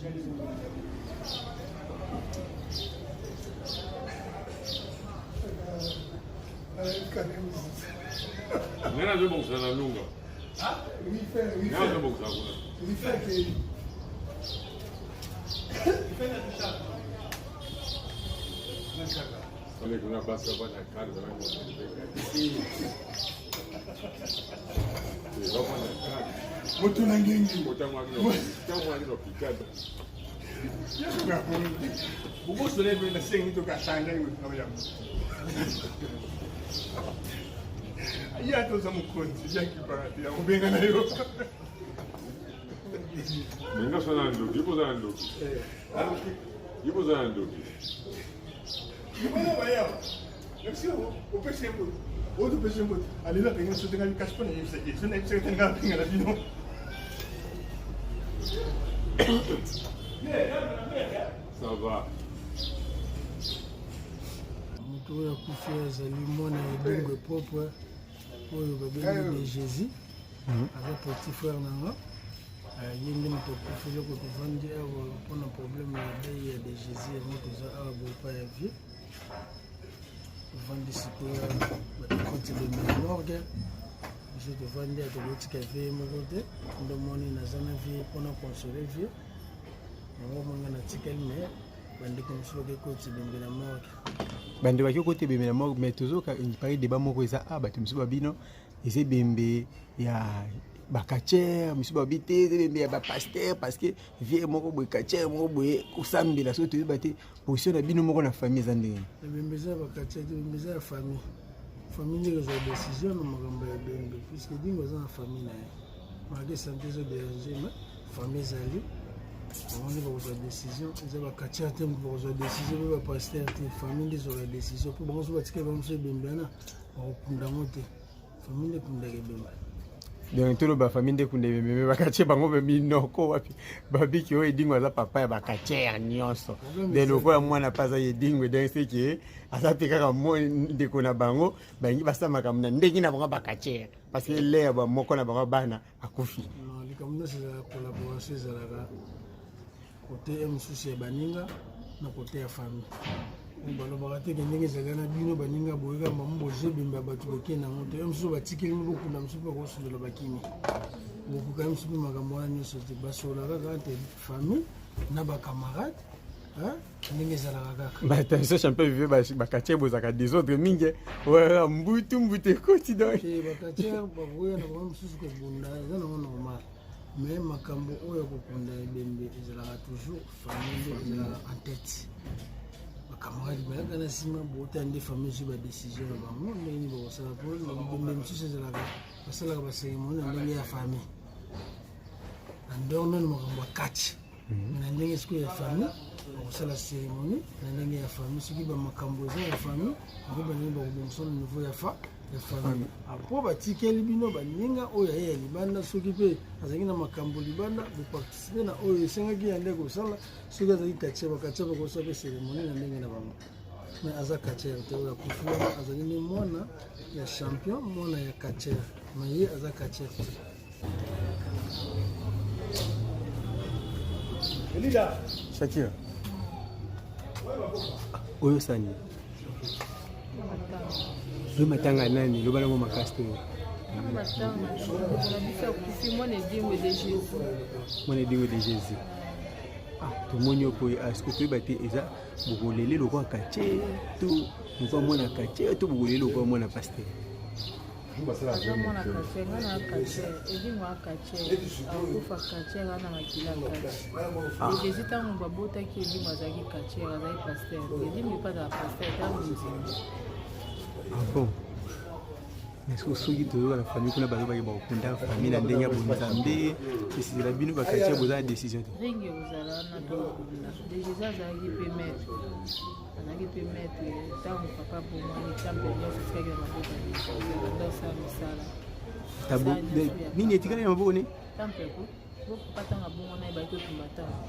Ngai nazobongisa na lunga. Ngai nazobongisa kuna. Kuna basi bafanda kale moto na ngengi bobosole mpe nasengi tokasanga yango ye ata oza mokonzi yakipaka te akobenga na yo. Menga so na ndoki, yo boza na ndoki. Yo boza na ndoki. Libolo baya. Merci opesi ye mbote. Oyo topesi ye mbote. Alela apenga biso te ngai kasi mpo nayebisaki ye. So nayebisaki te ngai apenga na bino. Ça va. Moto oyo akufi azali mwana ya Edingwe propre oyo babengi de Jésus. Aza petit frère na nga. Ye nde moto akufi. Eloko tovandi awa mpona problème ya deuil ya de Jésus, yango toza awa boye epai ya vieux. Tovandi sikoyo, bato koti ebembe na morgue, biso tovandi ya tokotika vieux moko te. Nde omoni naza na vieux mpona consoler vieux, yango omonga natikali, mais bandeko mosusu bake koti ebembe na morgue. Bandeko bake kota ebembe na morgue, mais tozoka pari débat moko eza a bato mosusu babino eza ebembe ya bacatcheurs, mosusu babi te, eza ebembe ya bapasteurs, parce que vieux moko boye, catcheur moko boye, kosambela. Soki toyeba te position na bino moko na famille eza ndenge? Ebembe eza ya bacatcheurs te, ebembe eza ya famille. Famille nde ekozwa décision na makambo ya ebembe, puisque Edingwe aza na famille na ye. Malgré santé ezodéranger, mais famille ezali, bango nde bakozwa décision. Eza bacatcheurs te moto bakozwa décision, mpe bapasteurs te. Famille nde ezwaka décision, mpo bango so batikali bango moso ebembe wana, bakokunda yango te. Famille nde ekundaka ebembe. Donc toloba famille nde ekunda ebembe, mais bacatcheurs bango mpe minoko wapi? Babiki oyo Edingwe aza papa ya bacatcheurs nyonso, de lokola mwana mpe aza Edingwe, donc seke aza mpe kaka ndeko na bango. Balingi basala makambo na ndenge na bango bacatcheurs, parce que leya bamoko na bango bana akufi. Likambo nyonso ezalaka collaboration, ezalaka côté mosusu ya baninga na côté ya famille. Balobaka te ke ndenge ezalaka na bino baninga boyeka mamo bozwi ebembe ya bato bokende yango te. Mosusu batikeli mo bokunda, mosusu mpe bakosundola bakimi bokoka, mosusu mpe makambo wana nyonso te. Basola kaka entre famille na bacamarade, ndenge ezalaka kaka. Baattention, champion vive, bacatcheurs bozalaka désordre mingi, wala mbutu mbutu ekoti donc. Bacatcheurs bakoya na bango mosusu kobunda, eza nango normal, mais makambo oyo ya kokunda ebembe ezalaka toujours famille nde ezalaka en tête, bacamarade bayaka na nsima. Bota nde famille ezwi badécision na bango ndenge nini bakosala, po na bibembe mosusu ezalaka basalaka bacérémonie na ndenge ya famille, na ndenge nano makambo ya kati, na ndenge sikoyo ya famille bakosala cérémonie na ndenge ya famille. Soki bamakambo eza ya famille, bango bandenge bakobongisa na niveau ya famille. Apo batikeli bino baninga oyo aye ya libanda, soki mpe azalaki na makambo libanda, boparticiper na oyo esengaki ya nde kosala. Soki azalaki catcheur, bacatcheurs bakosala mpe cérémonie na ndenge na bango, mais aza catcheur te. Oyo akufi wana azali nde mwana ya champion, mwana ya catcheur, mais ye aza catcheur te. Shakira, oyo sani oyo matanga nani? Loba nango makasi to. Mwana Edingwe de Jésus. Mwana Edingwe de Jésus. Ah, tomoni yo poye, est-ce toyeba te eza bokolele lokola catcheur to lokola mwana catcheur to bokolele lokola mwana pasteur? Aza mwana catcheur, nga na catcheur. Edingwe a catcheur, akufa catcheur, ana makila catch. Jésus, ntango babotaki Edingwe, azalaki catcheur, azalaki pasteur. Edingwe mpe azala pasteur ntango nzimbi. Ah bon, mais soki toyoka na famille kuna, bazobaki bakokunda famille na ndenge ya bonzambe, esizela bino bacatcheurs boza na décision te? Ringi kozala wana, tokokunda de Jésus. Azalaki mpe maître, azalaki mpe maître. Ntango papa bomwani, temple nyonso etikaki na maboko ya Jésus, abanda osala misala. Nini etikali na maboko ne? Temple ko bo papa ntango abongwana, ebaki totumba temple.